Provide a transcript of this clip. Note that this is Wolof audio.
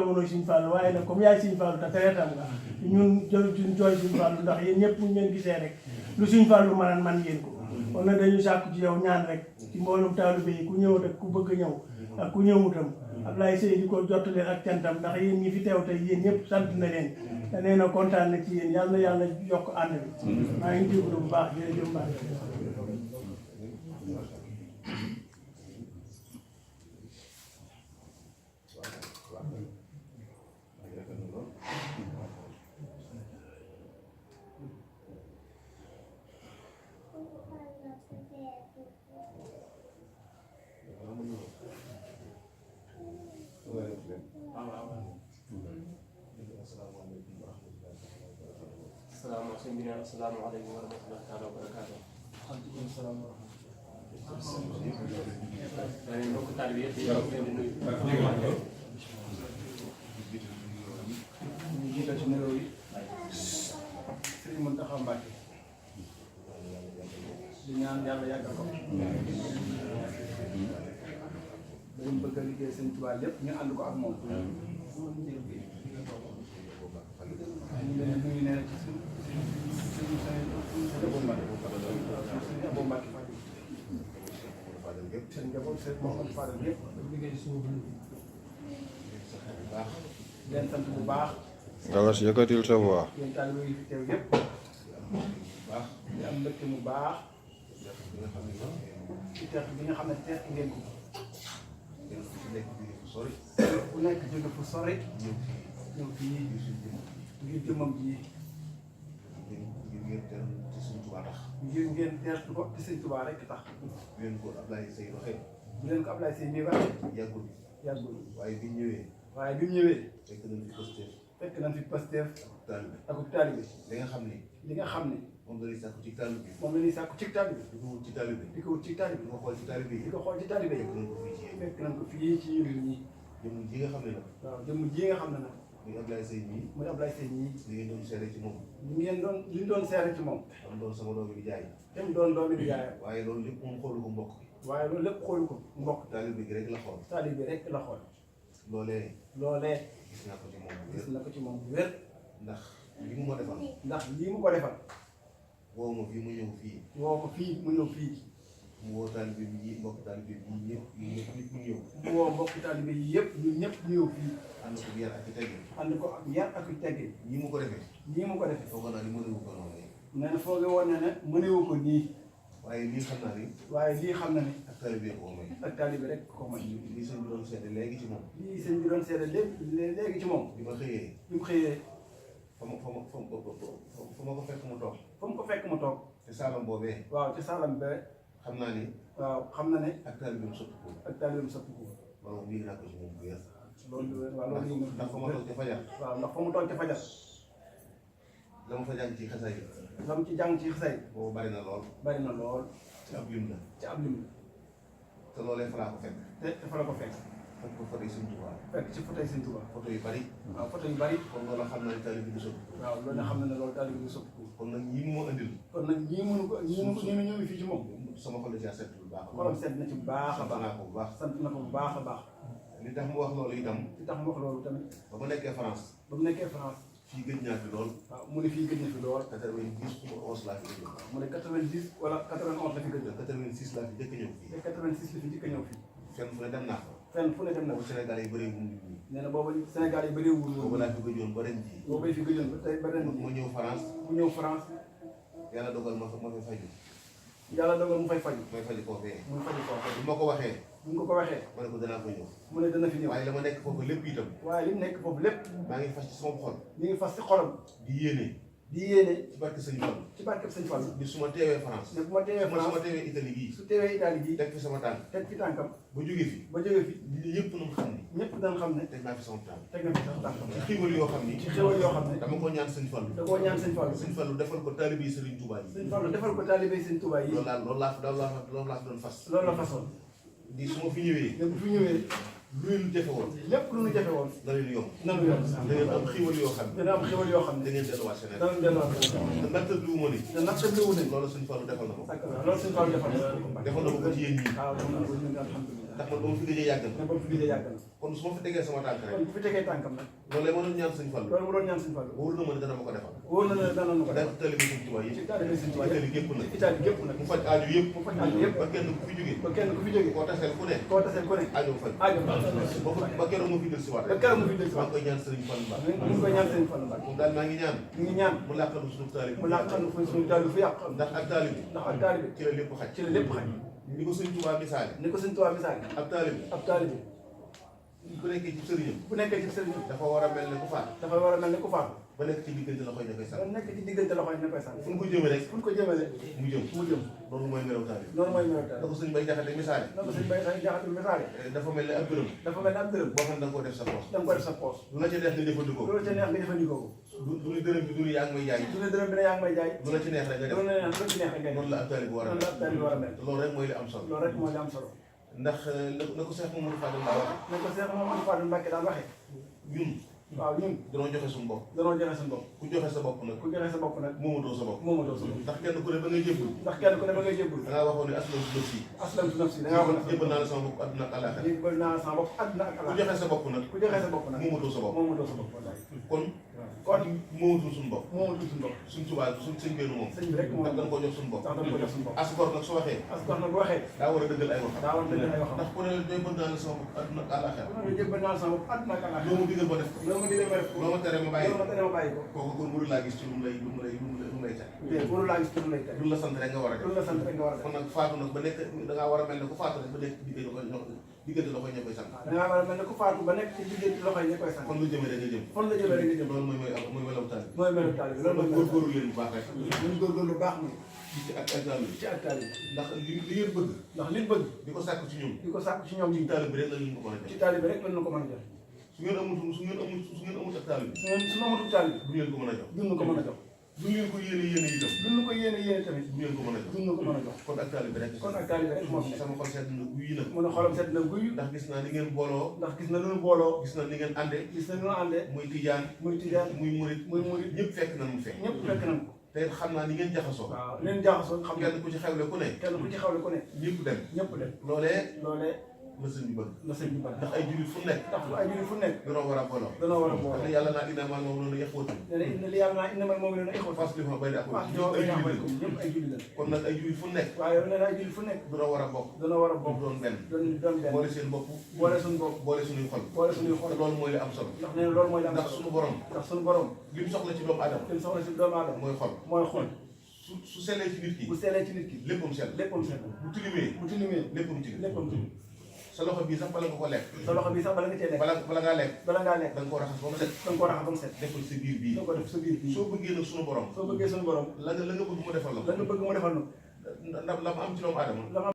jamono Sëñ Fallu waaye nag comme yaay Sëñ Fallu te tereetam nga ñun jëlutuñ jooy Sëñ Fallu ndax yéen ñëpp ñu ngeen gisee rek lu Sëñ Fallu man ngeen ko kon nag dañu sàkku ci yow ñaan rek ci mboolum taalibe yi ku ñëw rek ku bëgg ñëw ak ku ñëwutam Ablaye Seye di ko jottaleen ak cantam ndax yéen ñi fi teew tey yéen ñëpp sant na leen te nee na kontaan na ci yéen yàlla na yàlla yokk ànd bi maa ngi déglu bu baax jërëjëf Mbacke. Asalaamaaleykum wa rahmatullahi taala wa barakaatu. Waaleykum salaam wa rahmatulah. mbokk taalibe yëpp di leen di nuyu. ñu jiital ci nuyoo yi Sëriñ Mountakha Mbacké di ñaan yàlla yàggal ko. dañu bëgg a liggéey Sëriñ Tuubaa lépp ñu ànd ko ak moom. ñu leen nuyu nee ci suñu seen njaboot seen Mouhamadou Fadal yëpp liggéey suñu baax leen sant bu baax. Galas yëkkatil sa voix. yéen taalibe yi fi teew yëpp baax di am mbégte mu baax ci teex bi nga xam ne teex ngeen ko ku nekk jóge fu sori ñëw fii ngir jëmmam ji ngir ngeen teertu ko ci Sëñ Tuubaa rek tax. bu leen ko Ablaye Seye waxee. bu leen ko Ablaye Seye nii waxee. yàggul waaye bi mu ñëwee. fekk nañ fi Pastef. ak taalibe. li nga xam ne. moom la ñuy sàkku ci taalibe. di ko wut ci taalibe. di ko xool ci taalibe. fekk nañ ko fii ci ñun ñii. jëmm ji nga xam ne nag. waaw jëmm ji nga xam ne nag. muy Ablaye Seye ñii. li ngeen doon seere ci moom. li ñu doon seere ci moom. am doon sama doomi di jaay. dem doon doomi di jaay. waaye loolu lépp moom xoolu ko mbokk. mbokk. taalibe gi rek la xool. loolee. gis na ko ci moom bu wér. ndax lii mu ko defal. woo ma fii mu ñëw fii. mu woo taalibe yi mbokk taalibe yi ñëpp ñu ñëw. mu woo mbokk taalibe yi yëpp ñun ñëpp ñëw fii. ànd ko yar ak teggin. ñii mu ko defee. foog naa ni mënewu ko noonu. nee na foogee woon na ne mënewu ko nii. waaye lii xam na ni. ak taalibe ko may. rek ko may. lii sëñ bi doon seede léegi ci moom. bi ma xëyee. fa ma ko fekk mu toog. te saalam boobee. waaw te saalam bee. xam na ne. ak taalibeem soppiku. loolu yëg naa ko ci moom bu yàgg. loolu ndax fa ma toog ca fajar. la ma fa jàng ci xasay. boobu bari na lool. ci ab lim la. te loolee fa laa ko fekk. te fa la ko fekk. fekk ko foto yi Sëñ Tuubaa. foto yu bari. waaw foto yu bari. kon loolu xam naa ne taalibe bi soppiku. waaw loolu xam na ne loolu taalibe bi soppiku. kon nag ñii mu ma andil. ñëw fii ci moom. sama xol ci set bu baax. xolam set na ci bu baax a baax. sant na ko bu baax a baax. li tax mu wax loolu itam. tamit. ba mu nekkee France. fii gëj naa fi lool. waaw mu ne fii gëj na fi lool. 90 ou 11 laa fi gëj. mu ne 90 wala 91 la fi gëj. 86 laa fi jëkk ñëw fii. 86 la fi jëkk ñëw fii. fenn fu ne dem naa fa. boobu Sénégal yi bëreewul nit ñi. nee na boobu Sénégal yi bëreewul. boobu laa fi gëjoon ba ren jii. mu ñëw France. yàlla dogal ma fay faju. mu fay faju foofee. bu ma ko waxee. ma ne ko danaa ko ñëw. mu ne dana fi ñëw. waaye la ma nekk foofu lépp itam. maa ngi fas ci sama xol. ci xolam. di yéene. ci barke Sëñ Fallu. ni su ma teewee France. su ma teewee Italie gii. teg fi sama tànkam. ba jóge fi. lii yëpp nañ xam ne. teg naa fi sama tànk. ci xéwal yoo xam ni. dama ko ñaan Sëñ Fallu. Sëñ Fallu defal ko taalibe Sëriñ Tuubaa yi. loolu laa fi doon fas. loolu la façon. di su ma fi ñëwee. lu leen jafe woon. lépp lu ñu jafe woon. na leen yomb. da ngeen am xéwal yoo xam ne. da ngeen delluwaat Sénégal. te nattabli wu ma ni. loolu Sëñ Fallu defal na ko. defal na ko ci yéen ñii. ndax man ba ma fi gëjee yàgg na. ba mu fi gëjee yàgg na. kon su ma fi tegee sama tànk rek. kon bu fi tegee tànkam nag. loolu lay mënoon ñaan Sëñ Fallu. loolu mu doon ñaan Sëñ Fallu. wóor na ma ne dana ma ko defal. wóor na ne dana nu ko defal. def taalibe Sëñ Tuubaa yi. ci taalibe Sëñ Tuubaa yi. Italie gépp nag. Italie gépp nag. mu faj aaju yëpp. mu faj aaju yëpp. ba kenn ku fi jógee. ba kenn ku fi jógee. koo taseel ku ne. koo taseel ku ne. aajo faj. aajo ba keroog mu fi del si waat. ba keroog mu fi del si maa waat. ngi koy ñaan Sëriñ Fallu Mbàkke. ñu ngi koy ñaan Sëñ Fallu Mbàkke. moom daal maa ngi ñaan. ñu ngi ñaan. mu làqal suñu taalibe. mu làqal suñu taalibe fu yàq. ndax ak taalibe. ndax ak taalibe. ci la lépp xaj. ci la lépp xaj. ni ko Sëñ Tuubaa misaale. ni ko Sëñ Tuubaa misaal. ab taalibe. ab taalibe. bu nekkee ci sëriñam. bu nekkee ci sëriñ. dafa war a mel ne ku faat. dafa war a mel ne ku faatu. ba nekk ci diggante loxoy ña koy ba sànq. nekk ci diggante loxo yi ne koy sànq. fu ñu ko jëmee rek. fu ñu ko jëmale. mu jëm. mu jëm. loolu mooy melaw taalibe. noonu mooy melo da taalibe. ko sëñ Bay Jaxate misaale. na ko Sëñ Bay sax jaxatul misaale. dafa mel ne ab dërëm. dafa mel ne ab dërëm. boo xam ne da nga koo def sa poos. da nga ko def sa poos. lu la ci neex nga jëfandikoo. loolu ca neex nga jëfandikoo ko. du lu dërëm bi du lu yaa ngi may jaay. su ne dërëm bi ne yaa ngi may jaay. lu la ci neex rek nga def. loolu la neex lu ci neex rek ngay noonu la ab taalibe war a noonu la ab taalibe war a mel. te loolu rek mooy li am solo. loolu rek moo li am solo. ndax na ko Seex Mamadu Fadal daa waxe. ne ko Seex Mamadu Fadal Mbàkke daan waxee. ñun waaw ñun danoo joxe suñu bopp. danoo joxe suñu bopp. ku joxe sa bopp nag. ku joxe sa bopp nag. moomatoo sa bopp. moomatoo sa bopp. ndax kenn ku ne ba ngay jébbul. ndax kenn ku ne ba ngay jébbul. da ngaa waxoon ne aslamtu nafsi. aslamtu nafsi da ngaa waxoon ne jébbal naa la sama bopp àdduna ak àllaaxira. jébbal naa la sama bopp àdduna ak ku àllaaxira. joxe sa bopp nag. ku joxe sa bopp nag. moomatoo sa bopp. moomatoo sa bopp wallaay. kon kon moomatul suñu bopp. moomatul suñu bopp. suñ Tuubaa suñ sëñ benn moom. sëñ bi rek moo ndax dañ koo jox suñu bopp. ndax dañ ko jox suñu bopp. asgor nag su waxee. askan nag bu waxee. daa war a dëggal ay waxam. daa war a dëggal ay waxam. ndax ku ne jébbal naa la sama bopp àdduna ak àllaaxira. ku ne jébbal naa la sama bopp àdduna ak àllaaxira. loo ma digal ma def ko. loo ma digal ma def ko. loo ma tere ma bàyyi loo ma tere ma bàyyi ko. kooku kon mënu laa gis ci lu mu lay tere. te waru laa gis ci lu lay tere. lu la sant rek nga war a def. lu la sant rek nga war a def. kon nag faatu nag ba nekk da ngaa war a mel ne ku faatu rek ba nekk diggante loxoy ña koy sant. da ngaa war a mel ne ku faatu ba nekk ci diggante loxo yi ñu koy sant. kon lu jëmee rek nga jëm. fan la jëmee rek nga jëm. loolu mooy melaw taal bi. mooy melu taalibe loolu mooy melu góorgóorlu leen bu baax rek. ñu góorgóorlu lu baax mooy ci ak taalibe bi. ci ak taalibe. ndax li ngeen bëgg. ndax liñ bëgg. di ko sàkk ci ñun. di ko sàkk ci ñoom ci ñi. taalibe bi rek la ñu ko mën a ci def. taalibe rek lañ ko mën a jox. su ngeen amul ak taalibe bi. su amatul taalibe. du ngeen ko mën a jox. duñ ko mën a jox. du ngeen ko yéene itam. duñ ko yéene tamit. du ngeen ko mën a jox. duñ ko mën a jox. kon ak taalibe bi rek. kon ak taalibe rek moo fi nekk. sama xol sedd na guy nag. mu ne xolam sedd na guy. ndax gis naa ni ngeen booloo. ndax gis na lu ñu booloo. gis naa ni ngeen ànde. gis na lu ñu àndee. muy tijaan. muy tijaan. muy murit. muy murit. ñëpp fekk na mu fekk. ñëpp fekk nañ ko. te xam naa ni ngeen jaxasoo. waaw leen jaaxasoo xam nga kenn ku ci xewle ku ne. kenn ku ci xawle ku ne. ñëpp dem. ñëpp dem. loolee loolee la sëñ bi bëgg. la sëñ bi bëgg. ndax ay jullit fu nekk. ndax ay jullit fu nekk. danoo war a booloo. danoo war a booloo. ndax yàlla naa innamal mu'minuuna ixwatun. nee na inna li yàlla naa innamal mu'minuuna ixwatun. faslihu bayna waaw axawaykum. ñoo ay ay jullit lañ. ñëpp ay jullit lañ. kon nag ay jullit fu nekk. waaye nee na ay jullit fu nekk. danoo war a bokk. danoo war a ñu bokk. doon benn. doon benn. boole seen bopp. boole suñu bopp. boole suñuy xol. boole suñuy xol. te loolu mooy li am solo. ndax nee na loolu mooy li am ndax solo. suñu borom. ndax suñu borom. li mu soxla ci doomu aadama. kenn soxla si doomu aadama. mooy xol. mooy xol. su selee ci nit ki. bu seelee ci nit ki. léppam sell. léppam set. bu tilimee. bu tilimee. léppam tilim. léppam tilim. sa loxo bii sax bala nga ko lekk. sa loxo bi sax bala nga cee lekk. bala ngaa lekk. bala ngaa lekk. da nga koo raxas ba mu set. da nga koo raxas ba mu set. defal sa biir bii. da nga ko def sa biir bii. soo bëggee nag sunu borom. soo bëggee suñu borom. la nga bëgg mu defal la ko. la nga bëgg mu defal nu. la mu am ci doomu aadama.